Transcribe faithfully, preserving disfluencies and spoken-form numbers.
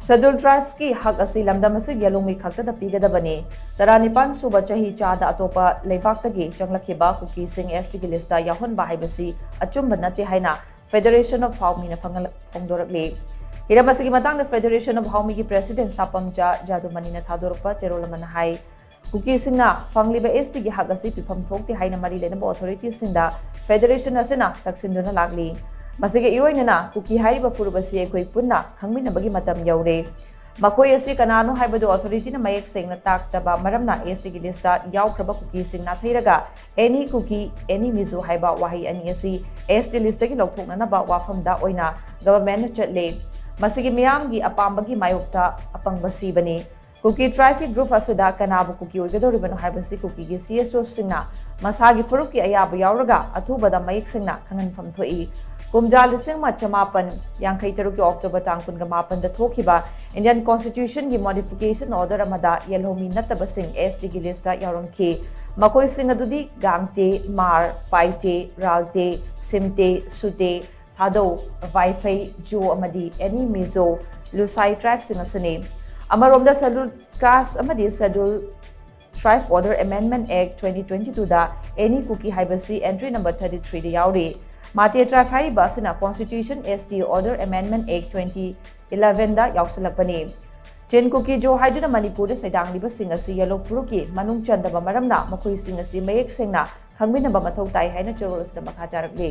Scheduled Tribeꯀꯤ ꯍꯛ ꯑꯁꯤ ꯂꯝꯗꯝ ꯑꯁꯤꯒꯤ ꯌꯦꯜꯍꯧꯃꯤ ꯈꯛꯇꯗ ꯄꯤꯒꯗꯕꯅꯤ꯫ ꯇꯔꯥꯅꯤꯄꯥꯟ ꯁꯨꯕ ꯆꯍꯤ ꯆꯥꯗ ꯑꯇꯣꯞꯄ ꯂꯩꯕꯥꯛꯇꯒꯤ ꯆꯪꯂꯛꯈꯤꯕ ꯀꯨꯀꯤꯁꯤꯡ STꯒꯤ listꯇ ꯌꯥꯎꯍꯟꯕ ꯍꯥꯏꯕꯁꯤ ꯑꯆꯨꯝꯕ ꯅꯠꯇꯦ ꯍꯥꯏꯅ Federation of Hawmiꯅ ꯐꯪꯍꯜ-, ꯐꯣꯡꯗꯣꯔꯛꯂꯤ꯫ ꯍꯤꯔꯝ ꯑꯁꯤꯒꯤ ꯃꯇꯥꯡꯗ Federation of Hawmiꯒꯤ President ꯁꯥꯄꯝꯆꯥ ꯖꯥꯗꯨꯃꯅꯤꯅ ꯊꯥꯗꯣꯔꯛꯄ ꯆꯦꯔꯣꯜ ꯑꯃꯅ ꯍꯥꯏ, ꯀꯨꯀꯤꯁꯤꯡꯅ ꯐꯪꯂꯤꯕ STꯒꯤ ꯍꯛ ꯑꯁꯤ ꯄꯤꯐꯝ ꯊꯣꯛꯇꯦ ꯍꯥꯏꯅ ꯃꯔꯤ ꯂꯩꯅꯕ authorityꯁꯤꯡꯗ Federationꯅ ꯇꯛꯁꯤꯟꯗꯨꯅ ꯂꯥꯛꯂꯤ꯫ ꯃꯁꯤꯒ ꯏꯔꯣꯏꯅꯅ ꯀꯨꯀꯤ ꯍꯥꯏꯔꯤꯕ ꯐꯨꯔꯨꯞ ꯑꯁꯤ ꯑꯩꯈꯣꯏ ꯄꯨꯟꯅ ꯈꯪꯃꯤꯟꯅꯕꯒꯤ ꯃꯇꯝ ꯌꯧꯔꯦ꯫ ꯃꯈꯣꯏ ꯑꯁꯤ ꯀꯅꯥꯅꯣ ꯍꯥꯏꯕꯗꯨ authorityꯅ ꯃꯌꯦꯛ ꯁꯦꯡꯅ ꯇꯥꯛꯇꯕ ꯃꯔꯝꯅ STꯒꯤ listꯇ ꯌꯥꯎꯈ꯭ꯔꯕ ꯀꯨꯀꯤꯁꯤꯡ ꯅꯥꯊꯩꯔꯒ Any Kuki, Any Mizo ꯍꯥꯏꯕ ꯋꯥꯍꯩ ꯑꯅꯤ ꯑꯁꯤ ST listꯇꯒꯤ ꯂꯧꯊꯣꯛꯅꯅꯕ ꯋꯥꯐꯝꯗ ꯑꯣꯏꯅ governmentꯅ ꯆꯠꯂꯦ꯫ ꯃꯁꯤꯒꯤ ꯃꯤꯌꯥꯝꯒꯤ ꯑꯄꯥꯝꯕꯒꯤ ꯃꯥꯌꯣꯛꯇ ꯑꯄꯪꯕ ꯁꯤꯕꯅꯤ꯫ ꯀꯨꯀꯤ tribeꯀꯤ group ꯑꯁꯤꯗ ꯀꯅꯥꯕꯨ ꯀꯨꯀꯤ ꯑꯣꯏꯒꯗꯧꯔꯤꯕꯅꯣ ꯍꯥꯏꯕꯁꯤ ꯀꯨꯀꯤꯒꯤ CSOꯁꯤꯡꯅ ꯃꯁꯥꯒꯤ ꯐꯨꯔꯨꯞꯀꯤ ꯑꯌꯥꯕ ꯌꯥꯎꯔꯒ ꯑꯊꯨꯕꯗ ꯃꯌꯦꯛ ꯁꯦꯡꯅ ꯈꯪꯍꯟꯐꯝ ꯊꯣꯛꯏ꯫ ꯀꯨꯝꯖꯥ ꯂꯤꯁꯤꯡ ꯑꯃ ꯆꯃꯥꯄꯟ ꯌꯥꯡꯈꯩ ꯇꯔꯨꯛꯀꯤ October ꯇꯥꯡ ꯀꯨꯟꯒ ꯃꯥꯄꯟꯗ ꯊꯣꯛꯈꯤꯕ Indian Constitutionꯒꯤ modification order ꯑꯃꯗ ꯌꯦꯜꯍꯧꯃꯤ ꯅꯠꯇꯕꯁꯤꯡ STꯒꯤ listꯇ ꯌꯥꯎꯔꯝꯈꯤ꯫ ꯃꯈꯣꯏꯁꯤꯡ ꯑꯗꯨꯗꯤ ꯒꯥꯡꯇꯦ, ꯃꯥꯔ, ꯄꯥꯏꯇꯦ, ꯔꯥꯜꯇꯦ, ꯁꯤꯝꯇꯦ, ꯁꯨꯇꯦ, ꯊꯥꯗꯧ, ꯋꯥꯏꯐꯩ, ꯖꯣ ꯑꯃꯗꯤ Any Mizo, ꯂꯨꯁꯥꯏ tribeꯁꯤꯡ ꯑꯁꯤꯅꯤ꯫ ꯑꯃꯔꯣꯝꯗ Scheduled Caste ꯑꯃꯗꯤ Scheduled Tribe Order Amendment Act twenty twenty-twoꯗ Any Kuki ꯍꯥꯏꯕꯁꯤ entry number thirty-threeꯗ ꯌꯥꯎꯔꯤ꯫ ꯃꯥꯇꯦ tribe ꯍꯥꯏꯔꯤꯕ ꯑꯁꯤꯅ Constitution ST Order Amendment Act twenty elevenꯗ ꯌꯥꯎꯁꯤꯜꯂꯛꯄꯅꯤ꯫ ꯆꯤꯟ ꯀꯨꯀꯤ ꯖꯣ ꯍꯥꯏꯗꯨꯅ ꯃꯅꯤꯄꯨꯔꯗ ꯁꯩꯗꯥꯡꯂꯤꯕꯁꯤꯡ ꯑꯁꯤ ꯌꯦꯜꯍꯧ ꯐꯨꯔꯨꯞꯀꯤ ꯃꯅꯨꯡ ꯆꯟꯗꯕ ꯃꯔꯝꯅ ꯃꯈꯣꯏꯁꯤꯡ ꯑꯁꯤ ꯃꯌꯦꯛ ꯁꯦꯡꯅ ꯈꯪꯃꯤꯟꯅꯕ ꯃꯊꯧ ꯇꯥꯏ ꯍꯥꯏꯅ ꯆꯦꯔꯣꯜ ꯑꯁꯤꯗ ꯃꯈꯥ ꯇꯥꯔꯛꯂꯤ꯫